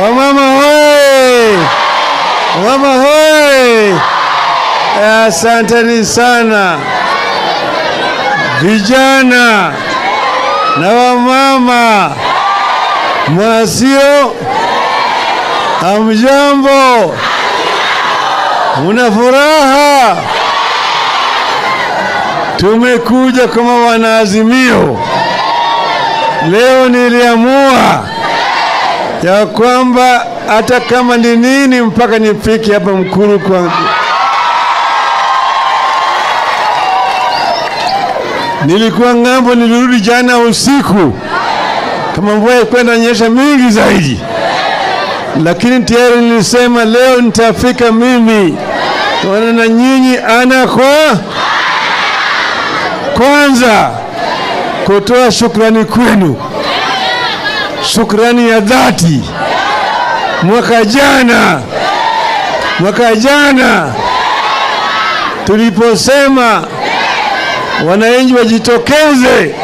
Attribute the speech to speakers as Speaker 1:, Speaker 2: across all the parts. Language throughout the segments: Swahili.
Speaker 1: Wamama hoi! Wamama hoi! Asanteni sana vijana na wamama, mwasio, hamjambo? Muna furaha? Tumekuja kama wanaazimio leo. Niliamua ya kwamba hata kama ni nini mpaka nifike hapa Mkuru kwa nilikuwa ng'ambo, nilirudi jana usiku, kama mvua ilikuwa inanyesha mingi zaidi, lakini tayari nilisema leo nitafika mimi tuone na nyinyi ana kwa kwanza, kutoa shukrani kwenu, shukrani ya dhati. Mwaka jana tuliposema wananchi wajitokeze,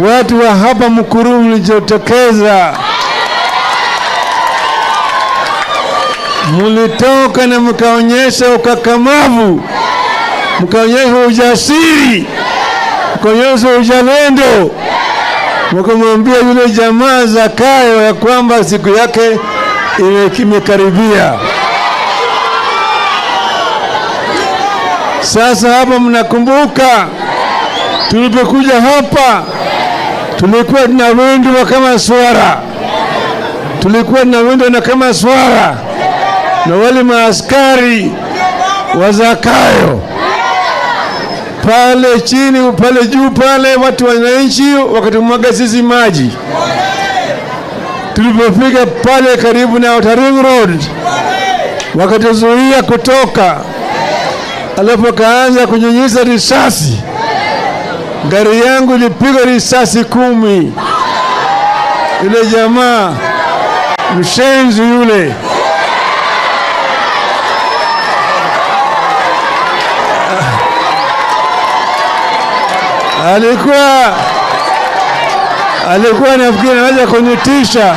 Speaker 1: watu wa hapa Mukuru mlijitokeza, mulitoka na mkaonyesha ukakamavu, mkaonyesha ujasiri, mkaonyesha uzalendo, mkamwambia yule jamaa Zakayo ya kwamba siku yake imekaribia. Sasa hapa mnakumbuka tulipokuja hapa tulikuwa tunawindwa kama swara, tulikuwa tunawindwa na kama swara na wale maaskari wa Zakayo pale chini, pale juu pale, watu wananchi wakatumwaga sisi maji. Tulipofika pale karibu na Outer Ring Road wakatuzuia kutoka, alafu wakaanza kunyunyiza risasi. Gari yangu ilipigwa risasi 10. Yule jamaa mshenzi yule alikuwa nafikiri anaweza kunitisha.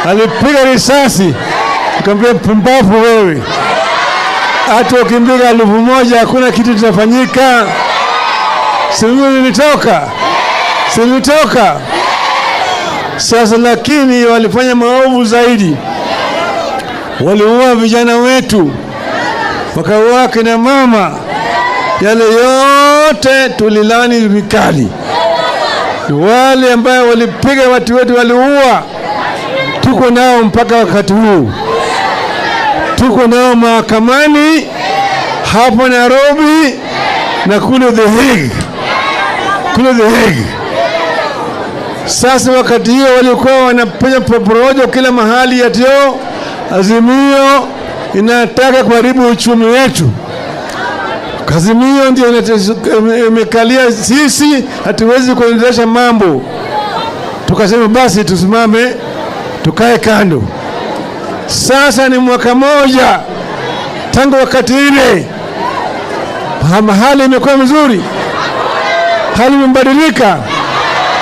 Speaker 1: Alipiga risasi, nikamwambia pumbavu wewe, hata ukimpiga 1000 hakuna kitu kitafanyika. Si mimi nilitoka, si nilitoka. Sasa lakini walifanya maovu zaidi, waliua vijana wetu, wakaua kina mama. Yale yote tulilani vikali. Wale ambao walipiga watu wetu, waliua, tuko nao mpaka wakati huu, tuko nao mahakamani hapo Nairobi na kule The Hague, kule The Hague. Sasa wakati hiyo walikuwa wanafanya porojo kila mahali, atio Azimio inataka kuharibu uchumi wetu. Azimio ndio imekalia sisi, hatuwezi kuendelesha mambo. Tukasema basi tusimame, tukae kando. Sasa ni mwaka moja tangu wakati ile, hali imekuwa mzuri, hali imebadilika,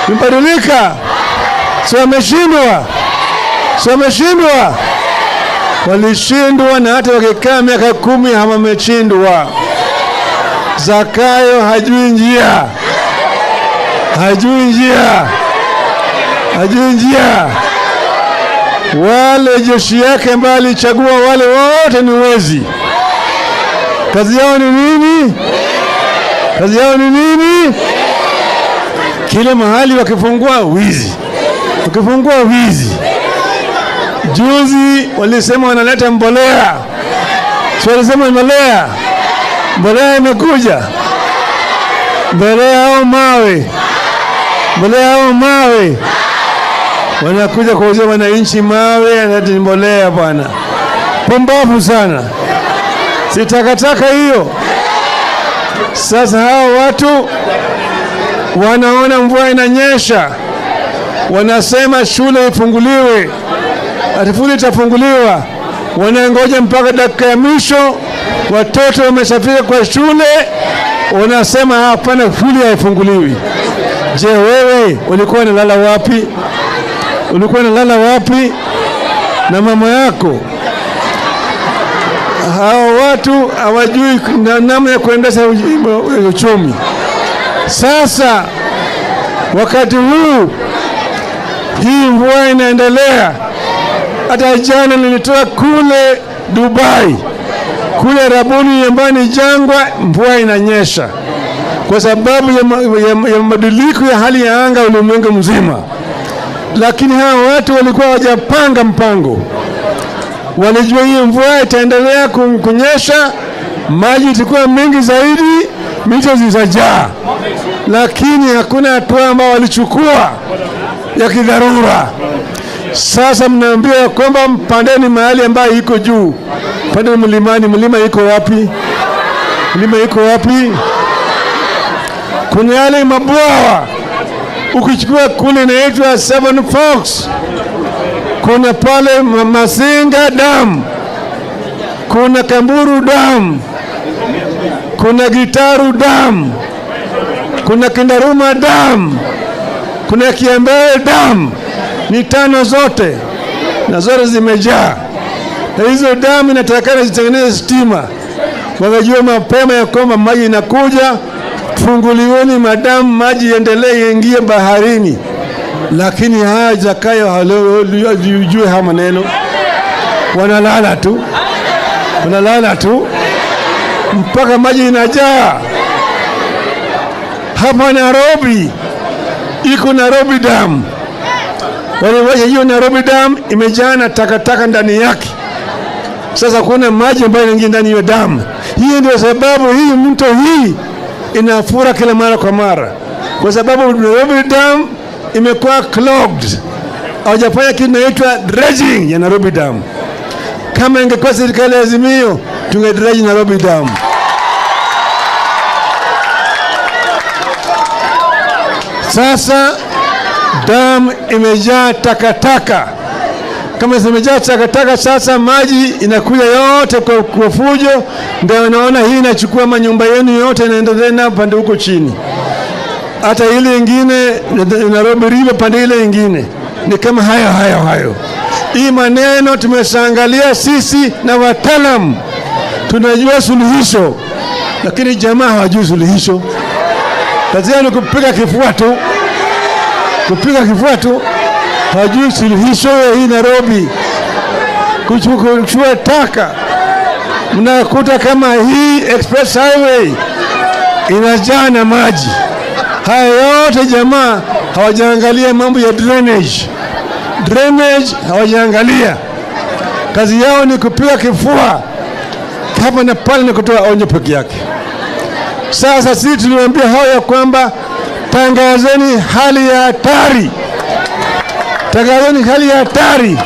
Speaker 1: imebadilika. Si wameshindwa, si wameshindwa? Walishindwa, na hata wakikaa miaka 10 hawameshindwa. Zakayo hajui njia, hajui njia, hajui njia. Wale jeshi yake ambayo alichagua wale wote ni wezi. Kazi yao ni nini? Kazi yao ni nini? Kila mahali wakifungua wizi, wakifungua wizi. Juzi walisema wanaleta mbolea, si walisema mbolea? Mbolea imekuja, mbolea au mawe, mbolea au mawe. Wanakuja kuuzia wananchi mawe, ati mbolea bwana. Pumbavu sana, si takataka hiyo. Sasa hao watu wanaona mvua inanyesha, wanasema shule ifunguliwe, ati shule itafunguliwa. Wanangoja mpaka dakika ya mwisho, watoto wameshafika kwa shule, Unasema hapana, shule haifunguliwi. Je, wewe ulikuwa unalala wapi? Ulikuwa unalala wapi na mama yako? Hawa watu hawajui namna ya kuendesha uchumi. Sasa wakati huu hii mvua inaendelea. Hata jana nilitoka kule Dubai, kule Arabuni ambayo ni jangwa, mvua inanyesha kwa sababu ya mabadiliko ya hali ya anga ulimwengu mzima. Lakini hawa watu walikuwa hawajapanga mpango, walijua hii mvua itaendelea kunyesha, maji itakuwa mingi zaidi, mito zitajaa, lakini hakuna hatua ambao walichukua ya kidharura. Sasa mnaambiwa kwamba mpandeni mahali ambayo iko juu, pandeni mlimani. Mlima iko wapi? Mlima iko wapi? Kuna yale mabwawa, ukichukua kule inaitwa Seven Forks, kuna pale Masinga Dam, kuna Kamburu Dam, kuna Gitaru Dam, kuna Kindaruma Dam, kuna Kiambere Dam, ni tano zote na zote zimejaa, na hizo damu inatakikana zitengeneze stima. Wakajua mapema ya kwamba maji inakuja, funguliweni madamu, maji iendelee iingie baharini. Lakini haya Zakayo hajui haya maneno, wanalala tu, wanalala tu mpaka maji inajaa. Hapa Nairobi iko Nairobi Dam, waliwacha hiyo Nairobi Dam imejaa na takataka ndani yake. Sasa kuna maji ambayo yanaingia ndani ya damu. Hii ndio sababu hii mto hii inafura kila mara kwa mara, kwa sababu Nairobi Dam imekuwa clogged. Hawajafanya kitu inaitwa dredging ya Nairobi Dam. Kama ingekuwa serikali ya Azimio, tungedredge Nairobi Dam. Sasa dam imejaa takataka. Kama zimejaa takataka, sasa maji inakuja yote kwa fujo, ndio unaona hii inachukua manyumba yenu yote, inaendelea na pande huko chini, hata ile ingine Nairobi River pande ile ingine ni kama hayo hayo hayo. Hii maneno tumeshaangalia sisi na wataalam, tunajua suluhisho, lakini jamaa hawajui suluhisho. Kazi yao ni kupiga kifua tu, kupiga kifua tu, hawajui suluhisho ya hii Nairobi, kuchukua taka. Mnakuta kama hii express highway inajaa na maji. Haya yote jamaa hawajaangalia mambo ya drainage, drainage hawajaangalia. Kazi yao ni kupiga kifua hapa na pale na kutoa onyo peke yake. Sasa sisi tuliwaambia hao ya kwamba tangazeni hali ya hatari, tangazeni hali ya hatari,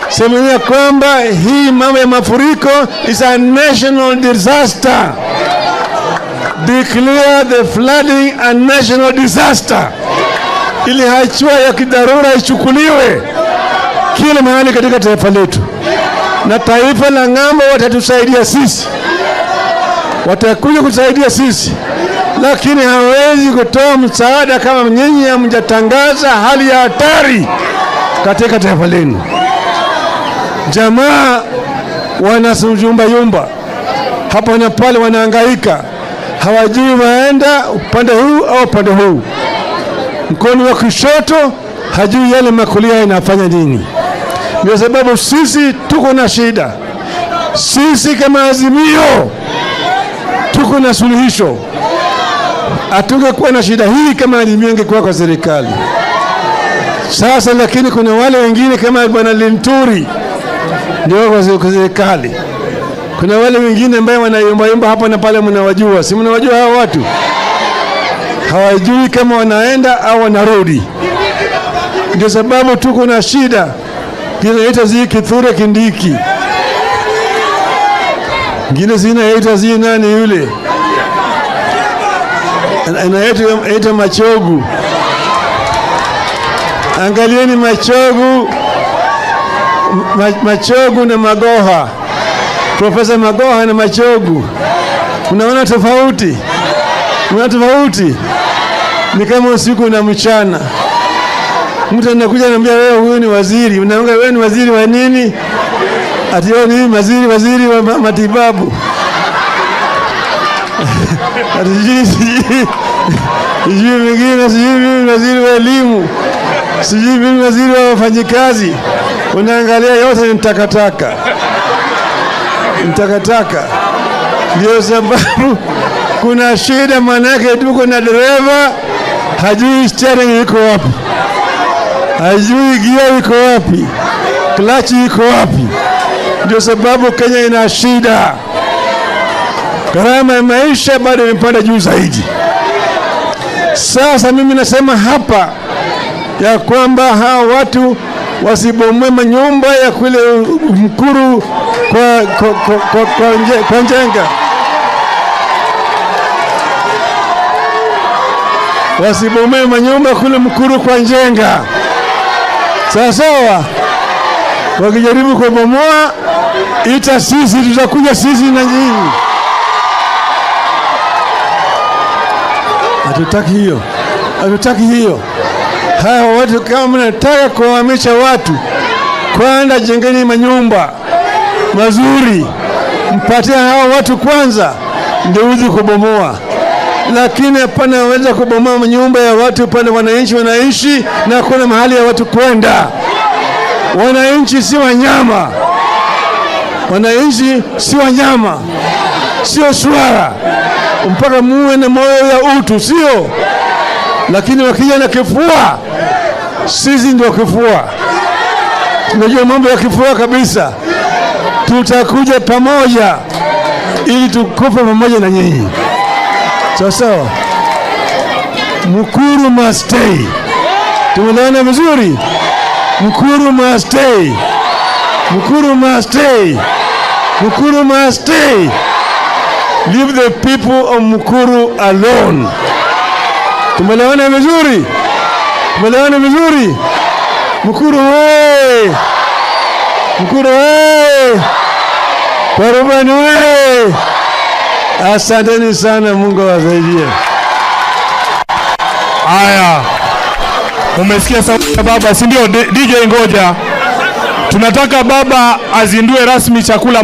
Speaker 1: semeni ya kwamba hii mambo ya mafuriko is a national disaster. Declare the flooding a national disaster, ili hatua ya kidharura ichukuliwe kila mahali katika taifa letu, na taifa la ng'ambo watatusaidia sisi, watakuja kusaidia sisi, lakini hawezi kutoa msaada kama nyinyi hamjatangaza hali ya hatari katika taifa lenu. Jamaa wanasuyumba hapa na pale, wanahangaika, hawajui waenda upande huu au upande huu. Mkono wa kushoto hajui yale makulia inafanya nini. Ndio sababu sisi tuko na shida. Sisi kama Azimio tuko na suluhisho. Hatungekuwa na shida hii kama Azimio ingekuwa kwa serikali sasa, lakini kuna wale wengine kama Bwana Linturi ndio kwa serikali. Kuna wale wengine ambao wanayumbayumba hapa na pale, mnawajua, si mnawajua hao watu? Hawajui kama wanaenda au wanarudi. Ndio sababu tuko na shida kinaita zi Kithure Kindiki, ngine zinaita zi nani yule anaitwa Machogu. Angalieni Machogu, Machogu na Magoha, Profesa Magoha na Machogu. Unaona tofauti? Unaona tofauti? Ni kama usiku na mchana. Mtu anakuja anambia, "Wewe huyu ni waziri." Unaona, "Wewe ni waziri wa nini?" Ati wewe ni waziri wa matibabu. Ati sijui mwingine, sijui mimi waziri wa elimu, sijui mimi waziri wa wafanyikazi. Unaangalia yote ni takataka, ni takataka. Ndio sababu kuna shida, manake tuko na dereva hajui steering iko wapi, hajui gia iko wapi, clutch iko wapi. Ndio sababu Kenya ina shida. Gharama ya maisha bado imepanda juu zaidi. Sasa mimi nasema hapa ya kwamba hawa watu wasibomoe manyumba ya kule Mukuru kwa Njenga, wasibomoe manyumba kule Mukuru kwa Njenga. Sawa sawa, wakijaribu kubomoa, ita sisi, tutakuja sisi na nyinyi. Hatutaki hiyo, hatutaki hiyo. Hawa watu kama mnataka kuhamisha watu, kwanza jengeni manyumba mazuri, mpatie hawa watu kwanza, ndio uzi kubomoa. Lakini hapana weza kubomoa manyumba ya watu pale wananchi wanaishi na kuna mahali ya watu kwenda. Wananchi si wanyama, wananchi si wanyama, sio swara, mpaka muwe na moyo ya utu, sio? Lakini wakija na kifua, sisi ndio kifua, tunajua mambo ya kifua kabisa. Tutakuja pamoja ili tukufe pamoja na nyinyi, sawa sawa. Mukuru must stay. Tumeelewana vizuri? Mukuru must stay. Mukuru must stay. Mukuru must stay. Leave the people of Mukuru alone. Tumeelewana vizuri? Tumeelewana vizuri? Mukuru oye! Mukuru oye! Parubani oye! Asanteni sana, Mungu awasaidie.
Speaker 2: Haya, umesikia sauti ya baba, si ndio? DJ, ngoja, tunataka baba azindue rasmi chakula.